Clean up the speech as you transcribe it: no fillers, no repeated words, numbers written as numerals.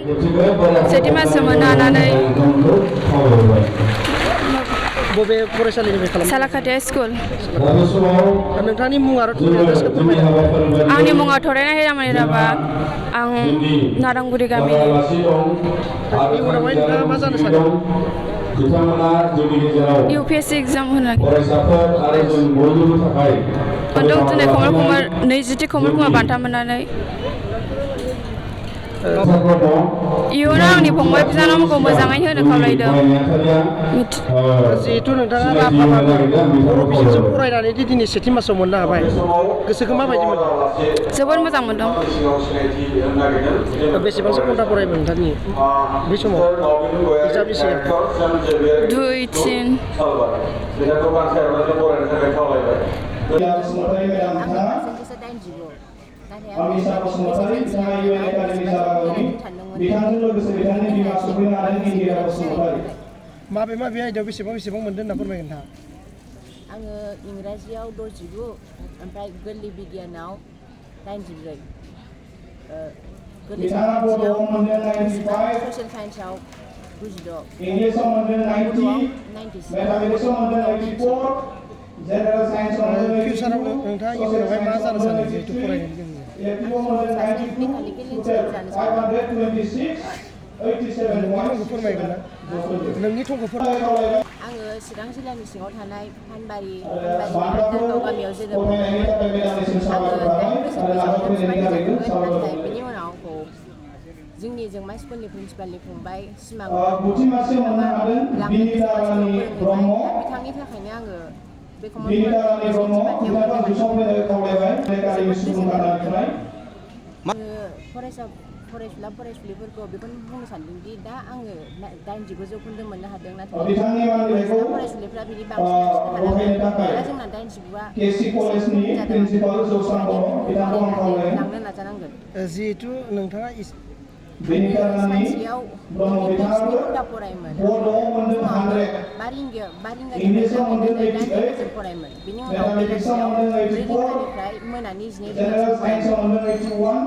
सेथि मासो मोननो हानानै बबे फरायसालिनिफ्राय खालामदों? सालाकाटिया स्कुल। नोंथांनि मुं आरो एड्रेसखौ फोरमायदो। आंनि मुङा थरायना हिरामणि राभा। आं नारांगुरि गामिनि। इयुनावहाय नोंथाङा मा जानो सानो? UPSC एग्जाम होनो ओ मोनदों दिनै कमल कुमार 20थि कमल कुमार बान्था मोननानै। इयुनाव आंनि फंबाय बिनानावमोनखौ मोजाङै होनो खावलायदों। जिहेथु नोंथाङा राभाबाबो बर' बिजोंजों फरायनानै दिनै सेथि मासाव मोननो हाबाय, गोसोखौ माबायदि मोनदों? जोबोद मोजां मोनदों। बेसेबांसो घन्टा फरायबाय नोंथांनि बै समाव एग्जामनि सिगां? 2-3 अमिसा बसुमतारी बिथाङा इउएन एकाडेमि जालागावनि बिथांजों लोगोसे बिथांनि बिमा सफैनो हादों इंगिरा बसुमतारी। माबे आयदायाव बेसेबां मोनदों होनना फोरमायगोन नोंथाङा? आङो इंराजियाव 69 ओमफ्राय गोरलै बिगियानाव 94। गोरलै सानखान्थियाव 95, ससियेल साइन्सआव 96, इंलिसाव मोनदों 90, 96, मेथामेटिक्सआव मोनदों 84, जेनेरेल साइन्सआव मोनदों 82, फिउचाराव नोंथाङा इयुनावहाय मा जानो सानो जिहेतु फरायनायनि गेजेरजों? इलेक्ट्रिकआव मोनदों 92, टटेल 526, 87 नोंनि पॉइंट्स। थंखौ फोरमायगोन ना? नोंनि थंखौ आङो चिरां जिल्लानि सिङाव थानाय फानबारि दारगाव गामियाव जोनोम मोनदोंमोन। आङो 8 बोसोर बैसोआवनो बिमा जादोंमोन, नाथाय बेनि उनाव आंखौ जोंनि जोंमा स्कुलनि प्रिन्सिपालनि फंबाय सिमां लांनो गोजौ मासियाव फोरोंहैबाय। दा बिथांनि थाखायनो आङो बे कमल कुमार सेथि बान्थायाव मोननो हादों। फरायसुला फरायसुलिफोरखौ बेखौनो बुंनो सानदोंदि दा आङो 89 जौखोन्दो मोननो हादों, नाथाय फरायसुला फरायसुलिफ्रा बिनि बांसिन लाखिनो हानांगोन। दा जोंना 89आ एसे खम जादों आरो बेनिखायनो फरायनानै लांनो नाजानांगोन। जिहेतु नोंथाङा सानसेयाव बिनिफ्राय 7 घन्टा फरायोमोन। फुङावनो 5 रिंगानिफ्राय जागायनानै 8 रिंगासिम फरायोमोन। बिनि उनाव बेलासियाव 4 रिंगानिफ्राय मोनानि 12 रिंगासिम फरायोमोन।